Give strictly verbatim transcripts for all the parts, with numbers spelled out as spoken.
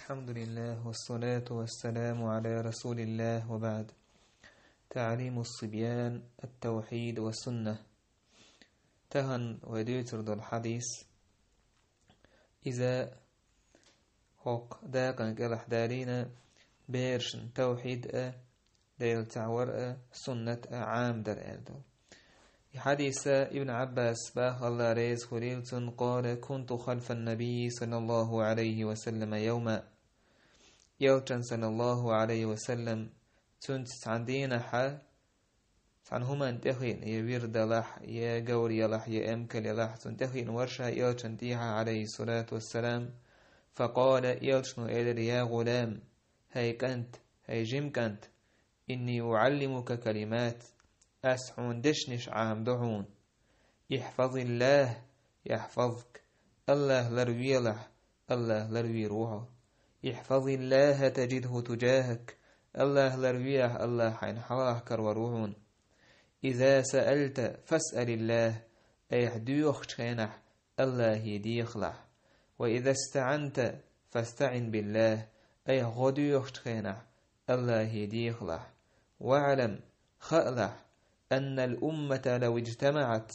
الحمد لله والصلاة والسلام على رسول الله وبعد. تعليم الصبيان التوحيد والسنة. Тахан вай дуьйцур долу хьадис. Иза хӀокху дакъан кӀелахь далийна берашна тавхьид а, Дела цхьаьнавар а, суннат а, Ӏамадар аьлла долу. И хьадиса Ибн Ӏаббас баха, Алла реза хуьлийла цунна, قال: كنت خلف النبي صلى الله عليه وسلم يوما. Элчан, саллаллаху Ӏалайхи ва саллам, цуьнца цхьана дийнахьа, цхьана хӀуманна тӀехиъна, я вирд елахь, я говр елахь, я эмкал елахь, цунна тӀехиъна вара ша Элчан тӀехьа, Ӏалайхи ссалату вассалам. فقال, Элчано элира: يا غلام, хӀай кӀант, хӀай жима кӀант, إني أعلمك كلمات, ас хьуна дешнаш Ӏамадо хьуна. احفظ الله يحفظك, Аллах ларвелахь, Аллах ларвийр ву хьо. احفظ الله تجده تجاهك, Аллах ларвехь, Аллах хьайна хьалха карор ву хьуна. إذا سألت فاسأل الله, айхьа доьхучу хенахь Аллахе дехалахь. وإذا استعنت فاستعن بالله, айхьа гӀо доьхучу хенахь Аллахе дехалахь. واعلم, хаалахь, أن الأمة لو اجتمعت,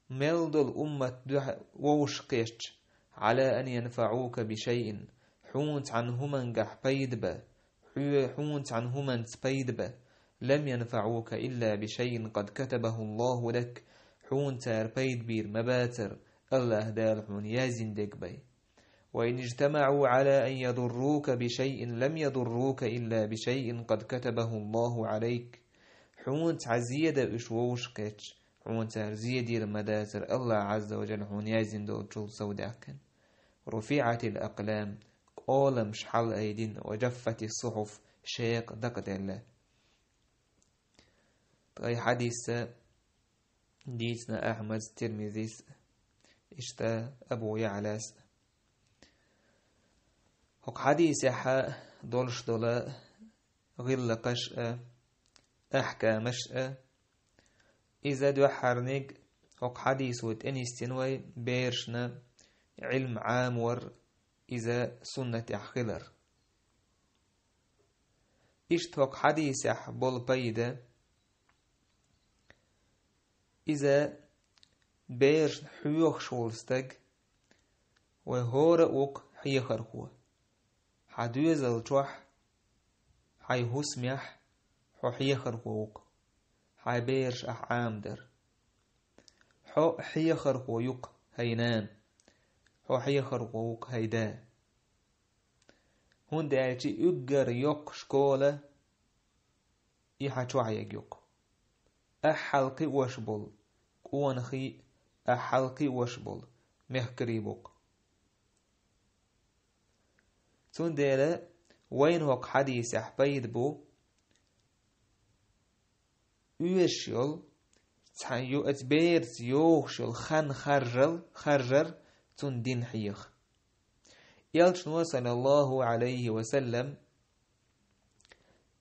мел долу уммат дуьхьа вовшахкхетча, على أن ينفعوك بشيء, хьуна цхьана хӀумангахь пайда бан, хьоь-, хьуна цхьана хӀуманца пайда бан, لم ينفعوك إلا بشيء قد كتبه الله لك, хьуна цара пайда бийр ма бацара, Аллах Дала хьуна яздина дерг бен. وإن اجتمعوا على أن يضروك بشيء لم يضروك إلا بشيء قد كتبه الله عليك. Хьуна цхьа зе дан уьш вовшахкхетча, хьуна цара зе дийр ма дацара, Аллах Ӏазза ва Жалла хьуна яздина долчул совдаьккхина. رفعت الأقلام, къоламаш хьалаайдина, وجفت الصحف, шекъа дакъаделла. Ткъа и хьадис дийцина Ахьмада, Тирмизис, иштта Абу Яълас. ХӀокху хьадисехь долуш долу гӀиллакхаш а, ахькамаш а, иза дуьххьарниг хӀокху хьадисо тӀенисдина вай берашна Ӏилма Ӏамор, иза суннатехь хилар. Иштта хӀокху хьадисехь болу пайда, иза берашна хьоьхуш волу стаг, вай хӀора а ву-кх хьехархо. Хьан доьзал чохь, хьайн хӀусамехь хьо хьехархо ву-кх, хьайн бераш ахь Ӏамадар. Хьо хьехархо ю-кх, хӀай нана, хьо хьехархо ву-кх, хӀай да. ХӀунда аьлча уггар йоккха школа и хьан чохь ерг ю-кх. Ахь хьалакхиош болу къонахий, ахь хьалакхиош болу мехкарий бу-кх. Цундела вайна хӀокху хьадисехь пайда бу, оьшуш йолу, цхьа ю-, оцу бераца йогӀуш йолу хан харжал-, харжар, цунна дин хьеха. Элчано, саллаллаху Ӏалайхи ва саллам,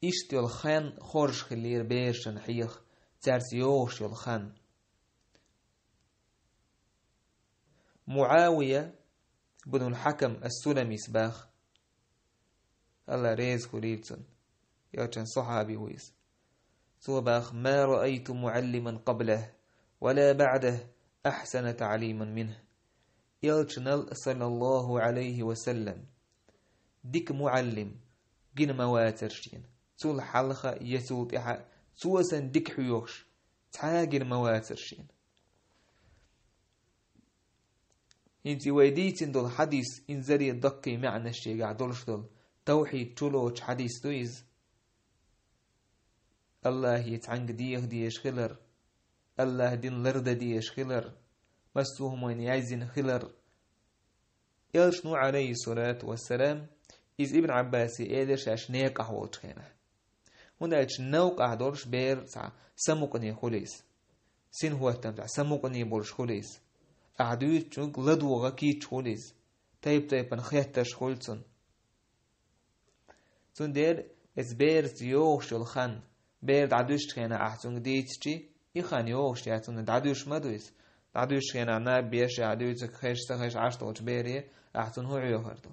иштта йолу хан хоржуш хиллера берашна хьеха, цаьрца йогӀуш йолу хан. МуӀавия бунул Хьакам ас-Суламис баха, Алла реза хуьлийла цунна, Элчан сахьаби ву иза. Цо баха: ما رأيت معلما قبله ولا بعده أحسن تعليما منه. Элчанал, саллаллаху Ӏалайхи ва саллам, дика муӀаллим гина ма вацара шена. Цул хьалха я цул тӀаьхьа цо санна дика хьоьхуш цхьа а гина ма вацара шена. ХӀинца и вай дийцина долу хьадис, инзаре даккхий маьӀнаш шегахь долуш долу, тавхьид чулоцу хьадис ду иза. Аллахе цхьаьнга деха дезаш хилар, Аллах дин лардан дезаш хилар, массо а хӀуманна яздина хилар. Элчано, Ӏалайхи ссалату вассалам, иза Ибн Ӏаббасе элира шаьш некъахь волчу хенахь. ХӀунда аьлча новкъахь долуш бер цхьа самукъане хуьлу иза. СинхӀоттам цхьа самукъане болуш хуьлу иза. Ахь дуьйцучуьнга ладогӀа кийча хуьлу иза. Тайп-тайпана хеттарш хуьлу цунна. Цундела иза бераца йогӀуш йолу хан, бер дӀадуьсучу хенахь ахь цуьнга дийцичи, и хан йогӀуш яц, цунна дӀадуьсуш ма ду иза. ДӀадуьсучу хенахь наб беш, ахь дуьйцург хезча ца хезча Ӏаш долчу бере ахь цунна хӀун хьоьхур ду?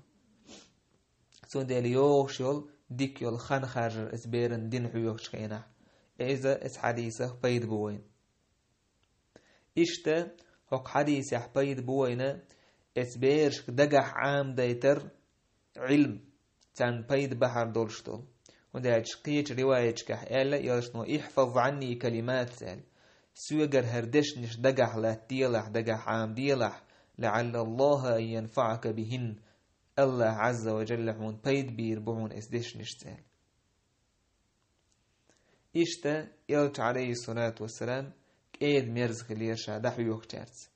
Цундела йогӀуш йолу дика йолу хан харжар оцу беран дин хьоьхучу хенахь. Иза оцу хьадисах пайда бу вайна. Иштта, хӀокху хьадисехь пайда бу вайна оцу берашка дагахь Ӏамадайтар, Ӏилм, царна пайда бахьар долуш долу. ХӀунда аьлча кхечу риваяташкахь аьлла элчано: «Ихьфаз Ӏанни калимат», – аьлла. Соьгара хӀара дешнаш дагахь латтаделахь, дагахь Ӏамаделахь, «лаӀалла Аллаха ан янфаӀака бихин», Аллах Ӏазза ва Джалла хьуна пайда бийр бу хьуна эс дешнашца аьлла. Иштта элча, Ӏалайхиссалату вассалам, кӀеда-мерза хилира ша дӀахьоьхучаьрца.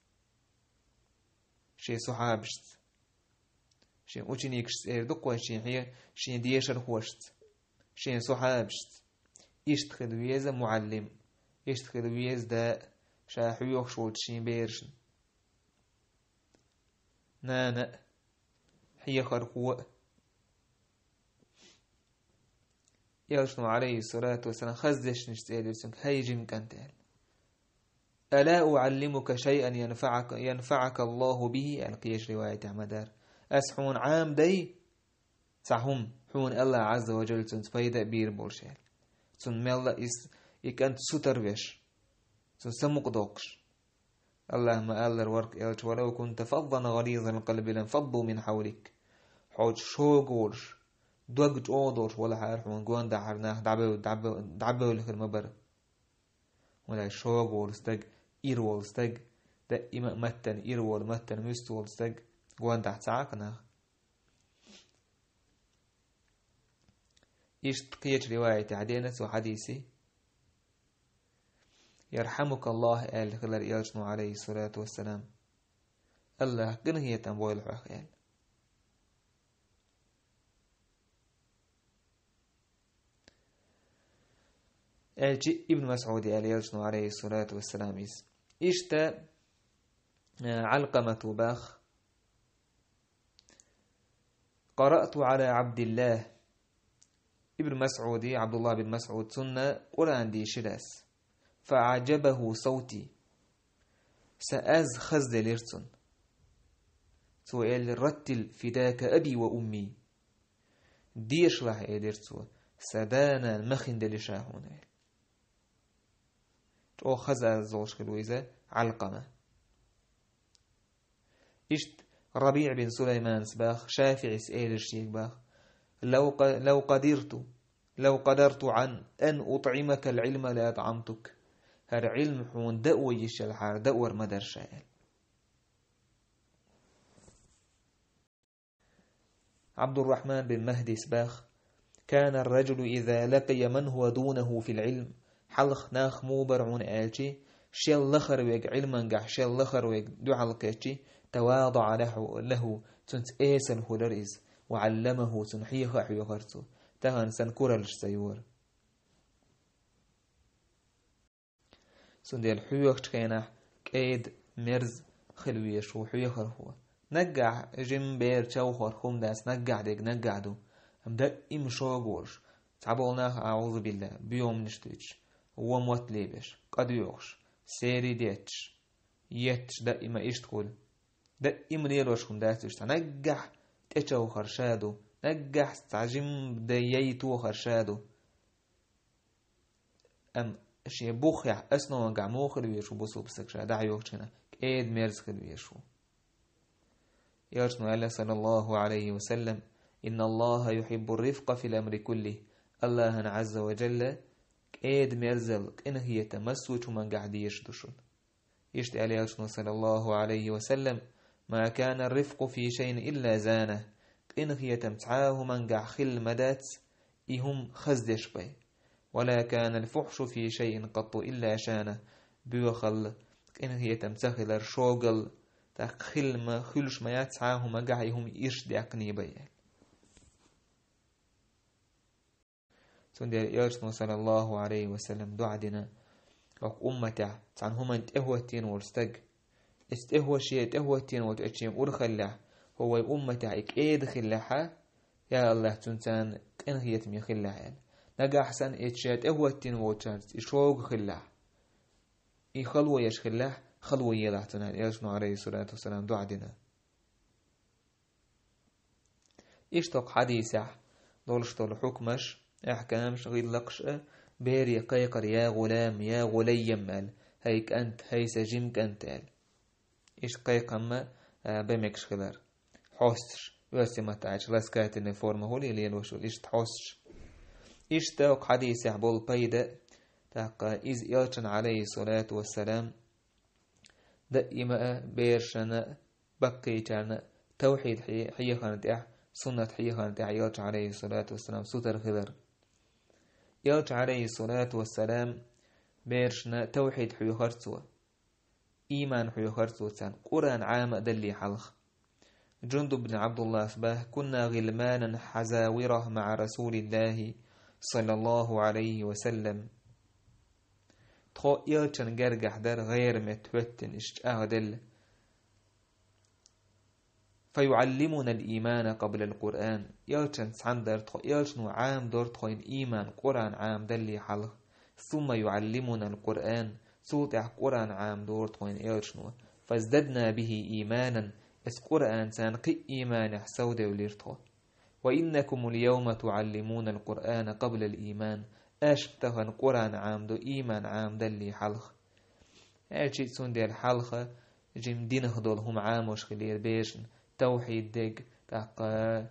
Шен сахьабашца. Шен ученикашца эр ду-кх вай, шен хье-, шен дешархошца. Шен сахьабашца. Иштта хила веза муӀаллим. Иштта хила веза да ша хьоьхуш волчу шен берашна. Нана а, хьехархо а. Элчано, Ӏалайхиссалату вассалам, хаза дешнашца элира цуьнга: «ХӀай жима кӀант», – аьлла. «Ала уӀаллимука шайъан янфаӀака, янфаӀака Аллаху бихи», – аьлла, кхечу риваятехь ма-дарра. «Ас хьуна Ӏамадай цхьа хӀума, хьуна Аллах Ӏазза ва Джалла цуьнца пайда а бийр болуш», – аьлла. Цунна мелла а и кӀант сутара веш, цунна самукъадоккхуш. Аллах ма-аллара вара-кх элча: «Валав кунта фаззан гӀализал къалби ланфадду мин хьавлик». Хьо шога волуш, дог чӀогӀа долуш валахьара, хьуна гондахьара нах дӀабевл-, дӀабевл-, дӀабевлла хир ма бара. ХӀунда аьлча шога волу стаг, ира волу стаг, даима а маттана ира волу, маттана муьста волу стаг гондахь ца Ӏа-кх нах. Иштта кхечу риваятехь деана цу хьадисий: «Ярхьамукаллах», – аьлла хилар элчано, Ӏалайхиссалату вассалам. «Аллах къинхетам бойла хьох», – аьлла. Аьлча Ибн Масъуди аьлла элчано, Ӏалайхиссалату вассалам, иза. Иштта, э, Ӏалкъамату бах: «Къараъту Ӏала Ӏабдиллах». Ибн Масъуди, Ӏабдуллах бин Масъуд, цунна Къуръан дийшира ас. «ФаӀаджабаху савти». Сан аз хазделира цунна. Цо элира: «Раттил фидака аби ва умми». «Дешалахь», – элира цо, – «сан да-нана махиндели ша хьуна», – аьлла. ЧӀогӀа хаза аз долуш хир ву иза Ӏалкъама. Иштта РабиӀ бин Сулайманас бах, ШафиӀис элира шега бах: «Лав къа-, лав къадирту, лав къадарту ан, ан утӀимакал Ӏилма ла атӀамтук». ХӀара Ӏилма хьуна дао йиш ялахьара, даор ма дара ша, аьлла. Ӏабдуррахьман бин Махьдис бах: «Кана ар-раджулу иза лакъия ман хӀува дунаху фил Ӏилм». Хьалха нах муха бара хьуна аьлчи, шел лахара верг Ӏилмангахь, шел лахара верг дуьхьал кхеччи, тавадаӀа лаху, лаху, цуьнца эсала хуьлура иза, ва Ӏалламаху, цунна хьеха а хьоьхура цо, тахана санна кураллаш ца йора. Цундела хьоьхучу хенахь кӀеда, мерза хила везаш ву хьоьхархо. Наггахь жима бер чӀогӀа хӀума дац, наггахь дерг наггахь ду. Амма даима шога волуш, цхьаболу нах, аӀузубилла, боьманаш дуьйцуш, вон мотт лебеш, къадоьгӀуш, сери детташ, етташ, даима иштта хуьлу. Даима лелош хӀума дац уьш, цхьа наггахь тӀечовхар ша ду, наггахь цхьа жима де яй тохар ша ду. Амма шен буххехь, основангахь муха хила везаш ву бусулба стаг ша дӀахьоьхучу хенахь, кӀеда-мерза хила везаш ву. Элчано аьлла, саллаллаху Ӏалайхи ва саллам: «Инналлаха юхьиббур рифкъа фил амри куллих». Аллахана Ӏазза ва Джалла кӀеда-мерзал, къинхетам массо а хӀумангахь дезаш ду шуна. Иштта аьлла элчано, саллаллаху Ӏалайхи ва саллам: «Ма кана ар-рифкъу фи шайъин илла занах». Къинхетам цхьа а хӀумангахь хилла ма дац, и хӀума хаза деш бен. «Ва ла кана ал-фухьшу фи шайъин къатту илла шанах». Боьхалла, къинхетам ца хилар, шогалла, тӀаккха хилла ма, хуьлуш ма яц цхьа а хӀумангахь и хӀума ирча даьккхина бен. Цундела элчано, саллаллаху Ӏалайхи ва саллам, дуӀа дина: «ХӀокху умматехь цхьана хӀуманна тӀехӀоттийна волу стаг, иза тӀехӀо-, шен тӀехӀоттийна волчу эцу шен урхаллехь, хӀо вай умматехь и кӀеда хиллехьа, я АллахӀ, цуьнца къинхетаме хиллехь», – аьлла. Нагахь санна эцу шен тӀехӀоттийна волчаьрца и шога хиллехь, и хало еш хиллехь, хало елахь цунна, аьлла элчано, Ӏалайхиссалату вассалам, дуӀа дина. Иштта хӀокху хьадисехь долуш долу хьукмаш, ахькамаш, гӀиллакхаш а, бере кхайкхар: «Я гӀулам, я гӀулаййам», – аьлла, «ХӀай кӀант, хӀай сан жима кӀант», – аьлла. Иштта кхайкхам а бан мегаш хилар. Хьосташ, оьрсийн маттахь аьлча, ласкательная форма хуьлий лелош йолу, иштта хьосташ. Иштта хӀокху хьадисехь болу пайда, тӀаккха иза элчан, Ӏалайхиссалату вассалам, даима а берашна а, баккхийчарна а тавхьид хье-, хьехарна тӀехь, суннат хьехарна тӀехь элча, Ӏалайхиссалату вассалам, сутара хилар. Элча, Ӏалайхиссалату вассалам, берашна тавхьид хьоьхура цо. Ийман хьоьхура цо царна, Къуръан Ӏама а далле хьалха. Джундуб бин Ӏабдуллас боху: «Кунна гӀилманан хьазавира маӀа Расулиллахи, саллаллаху Ӏалайхи ва саллам». Тхо элчан гергахь дара, гӀайгӀа метта хӀоьттина, иштта чӀагӀделла. «Фа юӀаллимуна ал-иймана къабла ал-Къуръан». Элчанца цхьаьна дара тхо, элчано Ӏамадора тхойн ийман, Къуръан Ӏамадалле хьалха. «Сумма юӀаллимуна ал-Къуръан», цул тӀаьхьа Къуръан Ӏамадора тхойн элчано. «Фаздадна бихи ийманан», оцу Къуръанца кхин а ийманехь совдевлира тхо. «Ва иннакум ал-йовма туӀаллимуна ал-Къуръана къабла ал-ийман», аша тахана Къуръан Ӏамадо ийман Ӏамадалле хьалха. Аьлча, цундела хьалха жима динах долу хӀума Ӏамош хилира берашна, тавхьид дерг, тӀаккха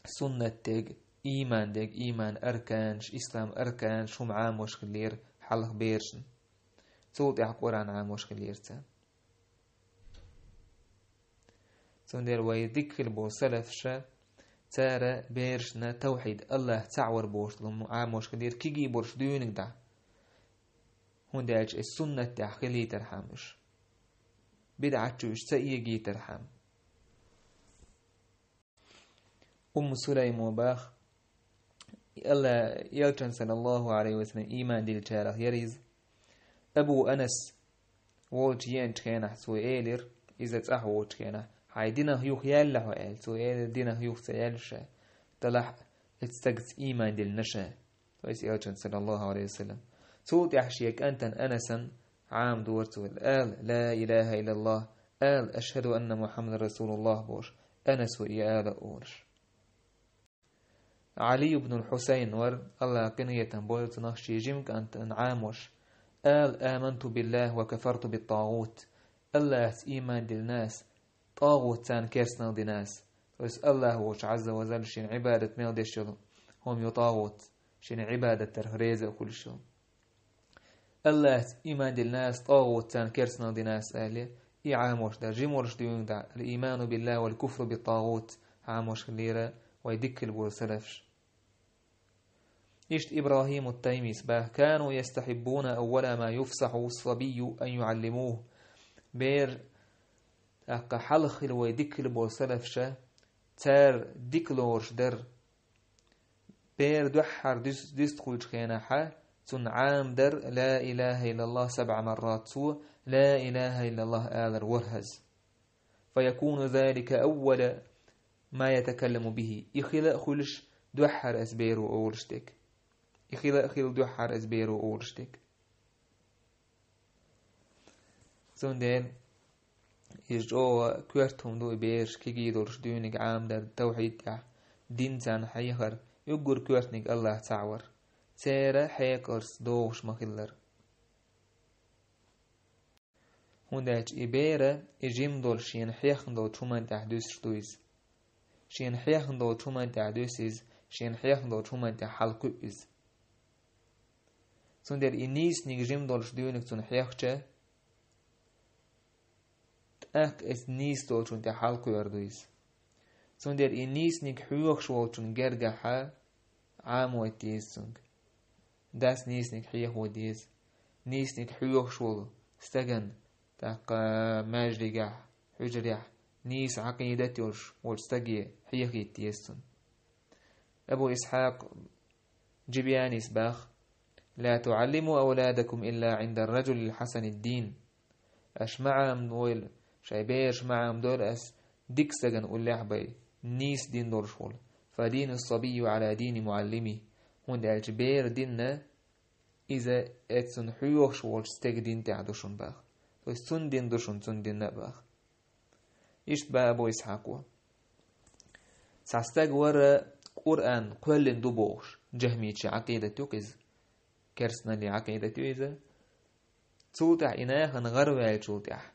суннат дерг, ийман дерг, ийман арканаш, ислам арканаш хӀума Ӏамош хилира хьалха берашна. Цул тӀаьхьа Къуръан Ӏамош хилира царна. Цундела вай дика хила болу салафаша, цара берашна тавхьид, АллахӀ цхьаъ вар бохуш долу хӀума Ӏамош хилира кегий болуш дуьйна дӀа. ХӀунда аьлча и суннат тӀехь хилийтархьама уьш, бидӀат чу уьш ца эгийтархьама. Умму Сулаймо боху, Алла, элчан, саллаллаху Ӏалайхи ва саллам, ийман диллинчарах яра иза. Абу Анас волчу еанчу хенахь цо элира, иза цӀахь воцучу хенахь: «Хьайн динах юха яьлла хьо?» – аьлла. Цо элира: «Динах юха ца яьлла ша, делахь а оцу стагца ийман диллина ша». То есть элчан, саллаллаху Ӏалайхи ва саллам. Цул тӀаьхьа шен кӀантана Анасан Ӏамадора цо: «Ала, ла илаха иллаллах, ала, ашхаду анна Мухаммадан расулуллах», – бохуш, Анасо и ала олуш. Ӏали ибн ал-Хьусайн вара, Алла къинхетам бойла цунах, шен жима кӀантана Ӏамош: «Ала, аманту биллахи ва кафарту бит-тагӀут». Аллахьца ийман диллина ас, тӀагӀутца керстанал дина ас. То есть Аллахь волчу Ӏазза ва Жалла шена Ӏибадат мел деш йолу хӀума ю тӀагӀут, шена Ӏибадат дарх реза а хуьлуш йолу. Аллахьца ийман диллина ас, тӀагӀутца керстанал дина ас, аьлла, и Ӏамош дара. Жима волуш дуьйна дӀа, ал-ийману биллахи вал куфру бит-тагӀут Ӏамош хилира вай дика хила болу салафаш. Иштта ИбрахӀиму ат-Таймис боху: «Кану ястахьиббуна аввала ма юфсахьу ас-сабийю ан юӀаллимуху». Бер, тӀаккха хьалха хила вай дика хила болу салафаша, цара дика лоруш дара. Бер дуьххьара дуьс-, дуьстуш хуьлучу хенахьа, цунна Ӏамадара: «Ла илаха иллаллах» сабӀа маррат, цо «Ла илаха иллаллах» алар ворхӀазза. «Фаякуну залика аввала ма ятакалламу бихи». И хила а хуьлуш дуьххьара ас беро олуш дерг. И хила а хила дуьххьара ас беро олуш дерг. Цундела иза чӀогӀа коьрта хӀума ду и бераш кегий долуш дуьйна Ӏамадар, тавхьид тӀехь дин царна хьехар, уггар коьртаниг Аллахь цхьаъ вар. Церан хьекъалца догӀуш ма-хиллара. ХӀунда аьлча и бер, и жима долуш шена хьехна долчу хӀуманна тӀехь дуьсуш ду иза. Шена хьехна долчу хӀуманна тӀехь дуьсу иза, шена хьехна долчу хӀуманна тӀехь хьалакхуьу иза. Цундела и нийсаниг жима долуш дуьйна цунна хьехча, тӀаккха эцу нийса долчунна тӀехь хьалакхуьур ду иза. Цундела и нийсаниг хьоьхуш волчун гергахьа Ӏамойта деза цуьнга. Дас нийсаниг хьехо деза. Нийсаниг хьоьхуш волу стагана, тӀаккха маьждигехь, хьуьжарехь, нийса Ӏакъидат йолуш волчу стаге хьехийта деза цунна. Абу Исхьакъ Джибианис боху: «Ла туӀаллиму авладакум илла Ӏинда ар-раджулил хьасанид-дин». Аша ма Ӏамадойла, шайн бераш ма Ӏамадойла аса дика стагана уллехь бен, нийса дин долуш волу. «Фа дину ас-сабийю Ӏала дини муӀаллимихи». ХӀунда аьлча бер дин, иза эцу цунна хьоьхуш волчу стеган дин тӀехь ду шуна боху. То есть цунна дин ду шуна, цунна дин а боху. Иштта боху Абу Исхьакъо. Цхьа стаг вара Къуръан кхоьллина ду бохуш, джахмичийн Ӏакъидат ю-кх иза, керстаналлин Ӏакъидат ю иза. Цул тӀаьхьа и нахана гӀар ваьллачул тӀаьхьа,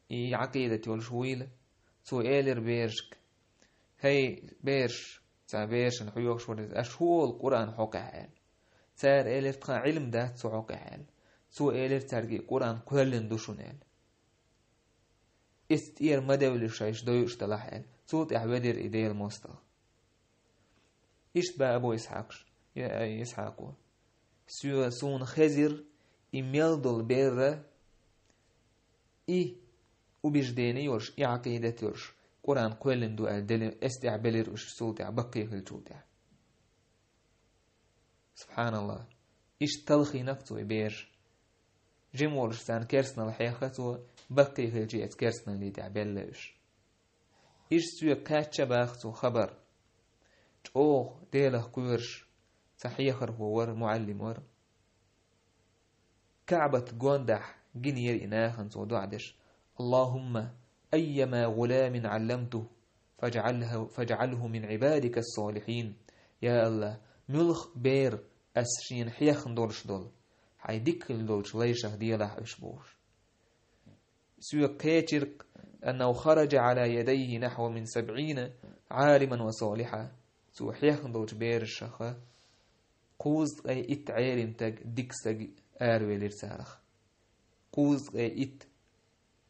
и Ӏакъидат йолуш вуйла, цо элира берашка: «ХӀей, бераш», цхьа берашна хьоьхуш вара иза, «аш хӀун олу Къуръан хьокъехь?» аьлла. Цара элира: «Тхан Ӏилма дац цу хьокъехь», аьлла. Цо элира цаьрга: «И Къуръан кхоьллина ду шуна», аьлла. «Иза тӀера ма девлла шайша дойуш делахь», аьлла. Цул тӀаьхьа ведира и Делан мостагӀа. Иштта боху Абу Исхьакъ, я, Исхьакъо: «Соь, суна хезира и мел долу берра, и убеждение йолуш, и Ӏакъидат йолуш, Къуръан кхоьллина ду аьлла, дели, эс тӀехь белира уьш цул тӀаьхьа, баккхий хилчул тӀаьхьа». Субханаллах. Иштта талхийнакх цо и бераш. Жима волуш царна керстанал хьеха цо, баккхий хилча эца керстаналлий тӀехь белла уьш. Иштта соьга кхаьчча баха цо хабар. ЧӀогӀа Делах кхоьруш цхьа хьехархо вара, муӀаллим вара. КаӀбат гондахь гина яра и нахана цо доӀа деш: «Аллахумма айяма гӀуламин Ӏалламту, фаджӀалху, фаджӀалху мин Ӏибадика ас-салихин». Я АллахӀ, муьлха бер ас шена хьехна долуш долу, хьайн дика хила долчу лайшах делахь уьш бохуш. Соьга кхечира, аннаху хараджа Ӏала ядайхи нахьва мин сабӀина Ӏалиман ва салихьа. Цо хьехна долчу берашаха кхузткъе итт Ӏелим стаг, дика стаг аравелира царах. Кхузткъе итт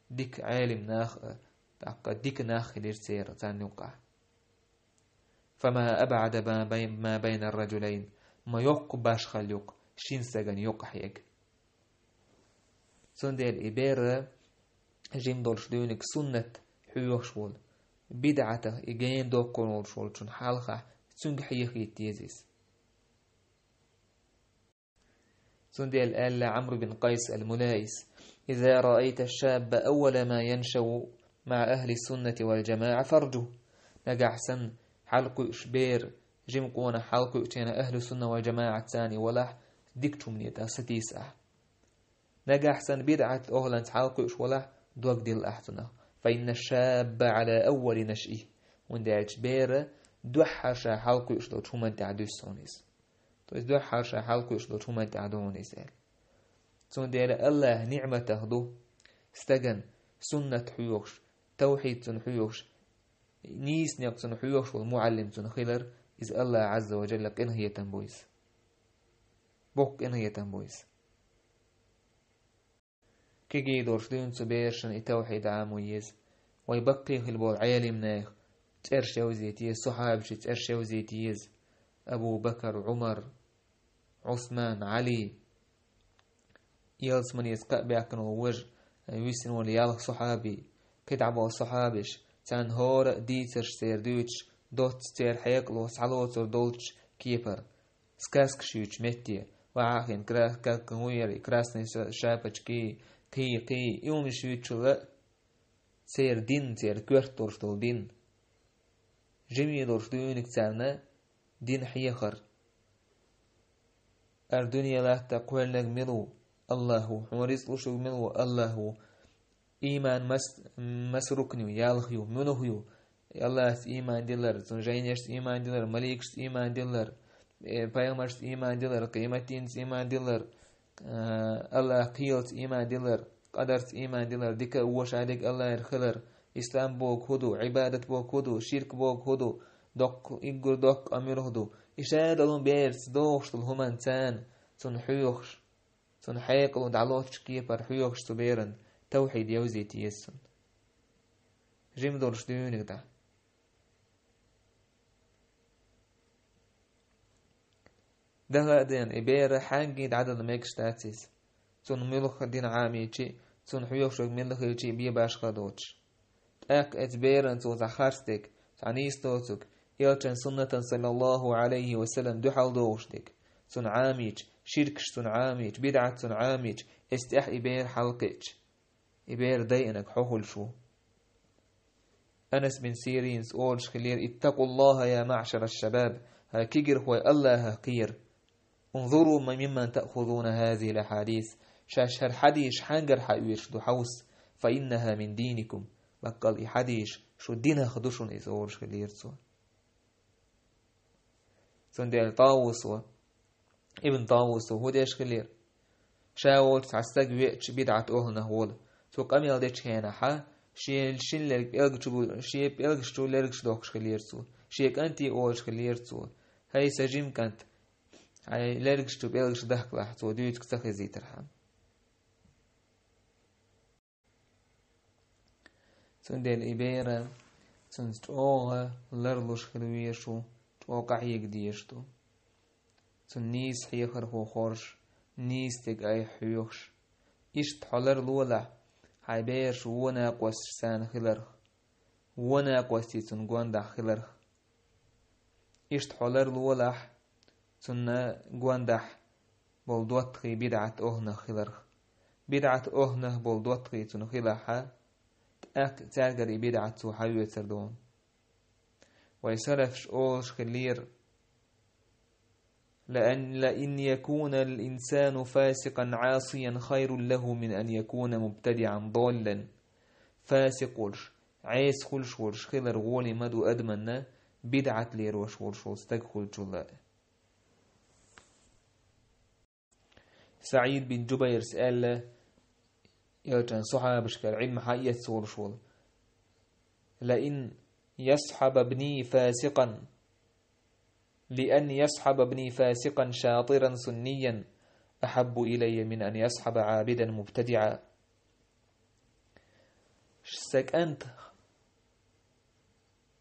дика Ӏелим нах а, тӀаккха дика нах хилира церан царна юккъахь. Фама абӀада ма бай-, ма байна ар-раджулайн, ма йоккха башхалла ю-кх шина стагана юккъахь ерг. Цундела и бер жима долуш дуьйна суннат хьоьхуш волу, бидӀатах и гена доккхур волуш волчун хьалха цуьнга хьехийта деза иза. Цундела аьлла Ӏамр бин Къайс ал-Мулаис: «Иза раайта аш-шабба аввала ма яншау маӀа ахли суннати вал джамаӀа фарджу». Нагахь санна хьалкхуьуш бер, жима къонах хьалкхуьучу хенахь ахлу сунна вал джамаӀат царна валахь, дикачу хӀумане тӀе сатийса ахь. Нагахь санна бидӀат охӀланца хьалкхуьуш валахь, дог дилла ахь цунах. Фа инна аш-шабба Ӏала аввали нашъихи. ХӀунда аьлча бер дуьххьара ша хьалкхуьуш долчу хӀуманна тӀехь дуьсу хьуна иза. То есть дуьххьара ша хьалкхуьуш долчу хӀуманна тӀехь ду хьуна иза аьлла. Цундела АллахӀан ниӀматах ду стагана суннат хьоьхуш, тавхьид цунна хьоьхуш, нийса некъ цунна хьоьхуш волу муӀаллим цунна хилар, иза АллахӀ Ӏазза ва Джалла къинхетам бу иза. Боккха къинхетам бу иза. Кегий долуш дуьйна цу берашна и тавхьид Ӏамо еза. Вай баккхий хила болу Ӏелимнех цӀераш йовзийта еза, сахьабаши цӀераш йовзийта еза. Абу Бакар, Ӏумар, Ӏусман, Ӏали, ялсаманица кхаъ баьккхина волу важа, висина волу ялх сахьаби, кхидӀа болу сахьабаш, царна хӀора а дийцарш церан дуьйцуш, доцца церан хьекъало схьалоцур долчу кепара, сказкаш юьйцучу метте, вахьахин кра-, как вуьйр и красный ша-, шапочки, кхий, кхий, и хӀуманаш юьйцучул а церан дин, церан коьрта долуш долу дин. Жиме долуш дуьйниг царна дин хьехар. Ара дуьне латта кхоьллинарг мила ву? АллахӀ ву. Хьуна рицкъ луш верг мила ву? АллахӀ ву. Ийман мас-, маса рукн ю, ялх ю, муьлха ю? АллахӀаца ийман дилар, цуьнан жайнашца ийман дилар, маликашца ийман дилар, э, пайхамаршца ийман дилар, къематдинца ийман дилар, э, АллахӀ кхелаца ийман дилар, къадарца ийман дилар, дика а, вуьш а дерг АллахӀера хилар, ислам бохург хӀун ду, Ӏибадат бохург хӀун ду, ширк бохург хӀун ду, доккха, уггар доккха а муьлха ду. И шадолу берца догӀуш долу хӀуманна царна, цунна хьоьхуш, цунна хьекъало дӀалоцучу кепара хьоьхуш цу берана тавхьид йовзийта еза цунна. Жима долуш дуьйниг дан. Даха а ден, и бер хьаьнгге дӀадала мегаш дац иза. Цунна муьлхха дин Ӏамийчи, цунна хьоьхуш верг мила хилчи бен башха доцуш. ТӀаккха эцу берана цо цхьа харцдерг, цхьа нийса доцург, элчан суннатан, саллаллаху Ӏалайхи ва саллам, дуьхьал догӀуш дерг, цунна Ӏамийча, ширкаш цунна Ӏамийча, бидӀат цунна Ӏамийча, эцу тӀехь и бер хьалакхиъча, и бер дайинарг хьо хуьлуш ву. Анас бин Сиринас олуш хилира: «Иттакъуллаха, я маъшара шабаб, хӀай кегирхой, АллахӀах кхера. Унзуру мимман таъхузуна хазихил ахьадис». Шаьш хӀара хьадисаш хьаьнгара хьаоьцуш ду хьовса, «фа иннаха мин диникум». Баккъал и хьадисаш шу динах ду шуна, иза олуш хилира цо. Цундела ТӀавусо, Ибн ТӀавусо хӀун деш хиллера? Ша волчу цхьа стаг веача, бидӀат охӀланах волу. Цо къамел дечу хенахьа, шен шина лерг пӀелгачу, шен пӀелгаш чу лергаш дохкуш хиллера цо. Шен кӀанте олуш хиллера цо: «ХӀай, сан жима кӀант, хьайн лергаш чу пӀелгаш дахкалахь, цо дуьйцург ца хезийтархьама». Цундела и бер, цуьнца чӀогӀа ларлуш хила везаш ву, чӀогӀа къахьега дезаш ду. Цунна нийса хьехархо хоржуш, нийса стеган айхьа хьоьхуш. Иштта хьо ларлолахь, хьайн бераш вон накъосташца хиларх, вон накъостий цунна гондахь хиларх. Иштта хьо ларлолахь, цунна гондахь болу доттагӀий бидӀат охӀланах хиларх. БидӀат охӀланах болу доттагӀий цунна хилахьа, тӀаккха цаьргара и бидӀат цо хьаоьцур ду. Вайн салафаш олуш хиллера: «لأن، لأن يكون الإنسان فاسقا عاصيا خير له من أن يكون مبتدعا ضالا». Фасикъ волуш, Ӏеса хуьлуш волуш хилар гӀоле ма ду адаманна, бидӀат лелош волуш волу стаг хуьлучул а. СаӀид бин Джубайрс аьлла, элчан сахьабашкара Ӏилма хьаэца волуш волу: «لأن يصحب ابني فاسقا، لأن يصحب ابني فاسقا شاطرا سنيا أحب إلي من أن يصحب عابدا مبتدعا». Сан кӀант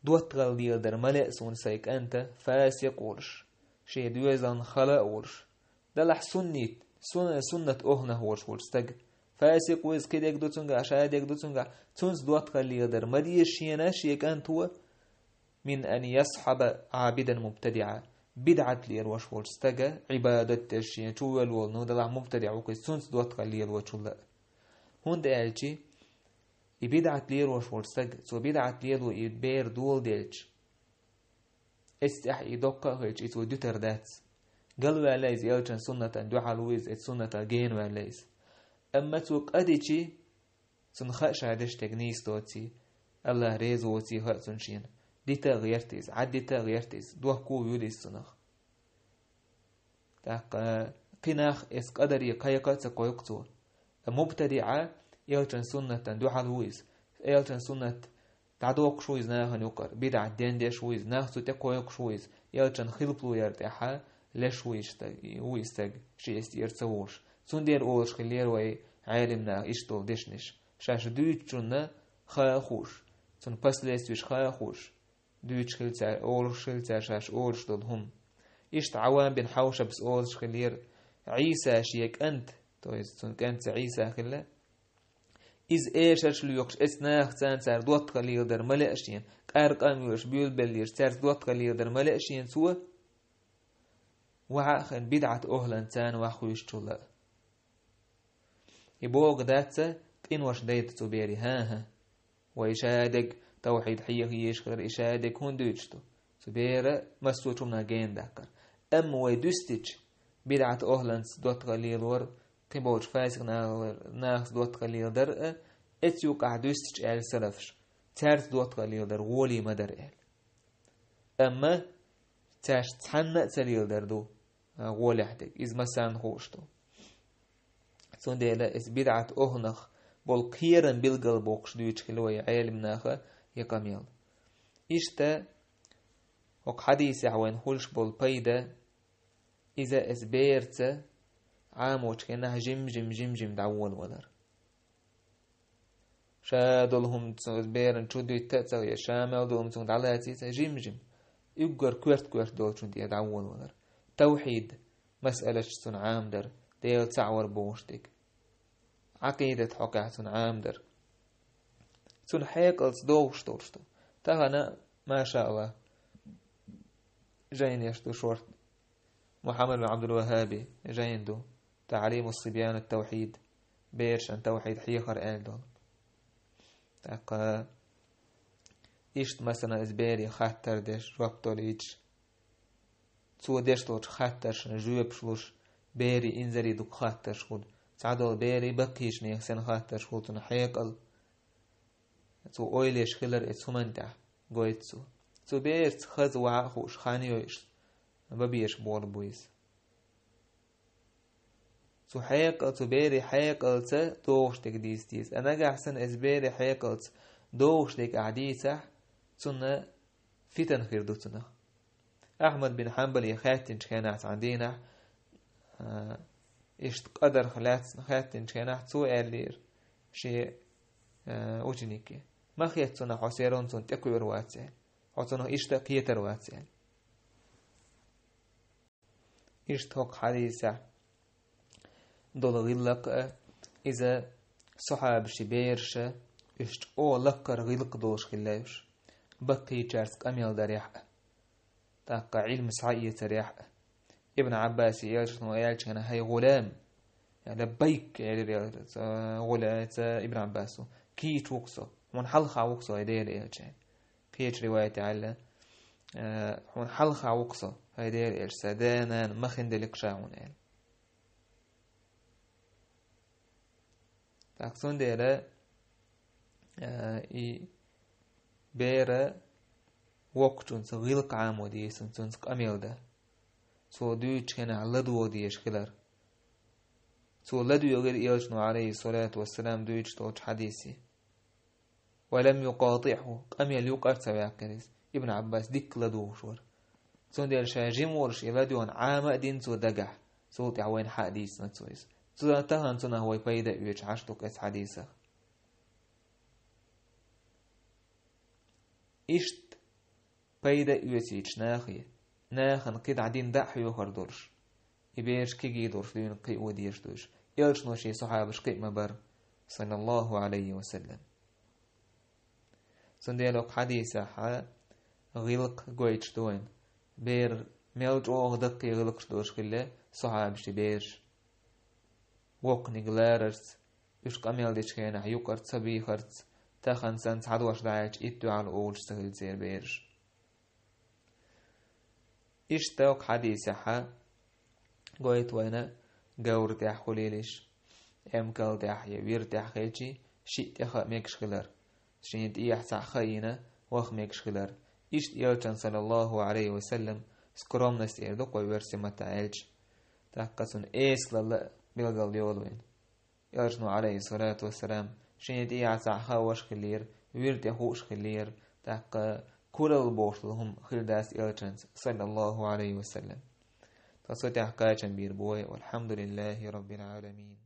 доттагӀалла леладар ма лаьа суна, сайн кӀанта фасикъ волуш, шен доьзална хала а волуш, делахь суннит, сун-, суннат охӀланах волуш волчу стага. Фасикъ ву иза, кхидерг ду цуьнгахь, шадерг ду цуьнгахь, цунца доттагӀалла леладар ма деза шена шен кӀанто, «من أن يصحب عابدا مبتدعا». БидӀат лелош волчу стага, Ӏибадат деш шен чувелла волу, ну, делахь мубтадиӀ ву-кх иза, цунца доттагӀалла лелочул а. ХӀунда аьлча и бидӀат лелош волчу стага, цо бидӀат лело и бер доладелча, эццахь и доккха а хилча, и цо дуьтур дац. Галваьлла иза элчан суннатан дуьхьал ву иза, эцу суннатах генаваьлла иза. Амма цо къа дичи, цунна хаьа ша деш дерг нийса доций, АллахӀ реза воций хаьа цунна шена. Дита а гӀерта иза, Ӏад дита а гӀерта иза, дохко а вуьйла иза цунах. ТӀаккха кхин нах эцу къадаре кхайкха а ца кхойкху цо. МубтадиӀа, элчан суннатан дуьхьал ву иза. Элчан суннат дӀадоккхуш ву иза нахана юкъара, бидӀат дендеш ву иза, нах цу тӀе кхойкхуш ву иза, элчан хилпало яр тӀехьа леш ву иза стаг, ву иза стаг, ши эс тӀера ца вуш. Цундела олуш хиллера вай Ӏелим наха иштта долу дешнаш. Шаьш дуьйцучунна хаа хууш, цунна последствеш хаа хууш, дуьйцуш хилла цара, олуш хилла цара шаьш олуш долу хӀума. Иштта Ӏаввам бин Хьавшабс олуш хиллера: Ӏийса шен кӀант, то есть цуьнан кӀант цу Ӏийса хилла, иза эшарш лоькхуш, эцу нахаца цара доттагӀалла леладар ма лаьа шена, къаьркъа а воьдуш, буьйлабелла лелаш, цаьрца доттагӀалла леладар ма лаьа шена цо, ваха а хиъна, бидӀат охӀланца ваха хуьйшучул а. И бохург дац, къинош дайта цу бере, хӀан-хӀа. Вай шадерг тавхьид хьеха езаш хилар, и шадерг хӀунда дуьйцуш ду? Цу бера массо а хӀуманах генадаккхар. Амма вай дуьстича, бидӀат охӀланца доттагӀалла лелор, кхин болчу фасикъ нахаца доттагӀалла леладар а, эцу юкъахь дуьстича аьлла салафаш, цаьрца доттагӀалла леладар гӀоле ма дара аьлла. Амма цаьршца цхьанна а ца леладар ду, а, гӀолехь дерг. Иза массарна хууш ду. Цундела эцу бидӀат охӀланах болу кхерам билгал боккхуш дуьйцуш хилла вай Ӏелим наха и къамел. Иштта, хӀокху хьадисехь вайна хуьлуш болу пайда, иза эцу бераца Ӏамочу хенахь жим-жим, жим-жим дӀаволавалар. Ша долу хӀума цу берана чу дуьтта а ца, я ша мел долу хӀума цунга дӀалаций ца, жим-жим. Уггар коьрта-коьрта долчун тӀе дӀаволавалар. Тавхьид масъалаташ цунна Ӏамадар, Дела цхьаъ вар бохуш дерг. Ӏакъидат хьокъехь цунна Ӏамадар. Цунна хьекъалца догӀуш долуш ду. Тахана, машааллахӀ, жайнаш ду шорта. Мухьаммад бин Ӏабдул-ВаххӀаби жайна ду, «ТаӀлиму ссибьяни ттавхьид», берашна тавхьид хьехар аьлла долу. ТӀаккха иштта, масала, иза бере хаттар деш, жоп долуьйтуш, цо деш долчу хаттаршна жоьпаш луш, берийн инзаре дукха хаттарш хуьлу. Цхьадолу берийн баккхийчу нехан санна хаттарш хуьлу, цунна хьекъал, цо ойла еш хилар эцу хӀуманна тӀехь, гойту цо. Цу бераца хаза ваха а хууш, хан йойуш, бан безаш болх бу иза. Цу хьекъал, цу берийн хьекъалца догӀуш дерг дийца деза. А нагахь санна иза берийн хьекъалца догӀуш дерг ахь дийцахь, цунна фитан хир ду цунах. Ахьмад бин Хьанбале хаьттинчу хенахь цхьана дийнахь, а, иштта къадарх лаьцна хаьттинчу хенахь, цо аьллера шен, а, ученике: «Ма хетта цунах, хьо серон цунна тӀекхуьур вац», — аьлла. «Хьо цунах иштта а кхетар вац», — аьлла. Иштта хӀокху хьадисехь долу гӀиллакх а, иза сахьабаши бераша, уьш чӀогӀа лакхара гӀиллакх долуш хилла уьш, баккхийчаьрца къамел дарехь а, тӀаккха Ӏилма схьаэцарехь а. Ибн Ӏаббасе элчано аьллачу хенахь: «ХӀай гӀулам», я «лаббайк», элира ца гӀула-, ца Ибн Ӏаббасо, «кийча ву-кх со, хьуна хьалха ву-кх со, хӀай Делан элча». Кхечу риваятехь аьлла: «Э, хьуна хьалха ву-кх со, хӀай Делан элча, сан да-нана ма хиндалли-кх ша хьуна», — аьлла. ТӀаккха цундела, э, и бер воккхачунца гӀиллакх Ӏамо деза, цунца къамел дан. Цо дуьйцучу хенахь ладогӀа дезаш хилар. Цо ладоьгӀира элчано, Ӏалайхиссалату вассалам, дуьйцуш долчу хьадисе. «Ва лам юкъатиӀху», къамел юкъара ца ваьккхира иза. Ибн Ӏаббас дикка ладугӀуш вара. Цундела ша жима волуш и ладоьгӀна Ӏама а дина цо дагахь, цул тӀаьхьа вайна хьа а дийцина цо иза. Цу тахана цунах вай пайда а оьцуш Ӏаш ду-кх оцу хьадисах. Иштта пайда а оьцуьйтуш нахе, нахана кхидӀа дин дӀа а хьоьхур долуш, и бераш кегий долуш дуьйна кхио дезаш ду уьш, элчано шен сахьабаш кхиа ма бара, саллаллаху Ӏалайхи ва саллам. Цундела хӀокху хьадисехь гӀиллакх гойтуш ду вайна, бер мел чӀогӀа даккхий гӀиллакхаш долуш хилла сахьабаши бераш. Воккханиг ларарца, уьш къамел дечу хенахь юкъара ца бийхарца, тахана санна цхьа дош дӀахьаьлча, итт дуьхьал олуш ца хилла церан бераш. Иштта хӀокху хьадисехь гойту вайна, говра тӀехь хуьлийла уьш, эмкал тӀехь я вир тӀехь хилчий, шиъ тӀе хаа мегаш хилар. Шена тӀехь цхьаъ хаийна, ваха мегаш хилар. Иштта элчан, саллаллаху Ӏалайхи ва саллам, скромность эр ду-кх вай оьрсийн маттахь аьлча. ТӀаккха цуьнан эсалалла а билгалдойла вайна. Элчано, Ӏалайхиссалату вассалам, шена тӀехь цхьаъ хаа ваша хиллера, вир тӀе хууш хиллера, тӀаккха куралла бохуш долу хӀума хир дац элчанца, саллаллаху Ӏалайхи ва саллам. Ткъа цу тӀехь кхачам бийр бу вай, валхьамдулиллахи раббил Ӏаламин.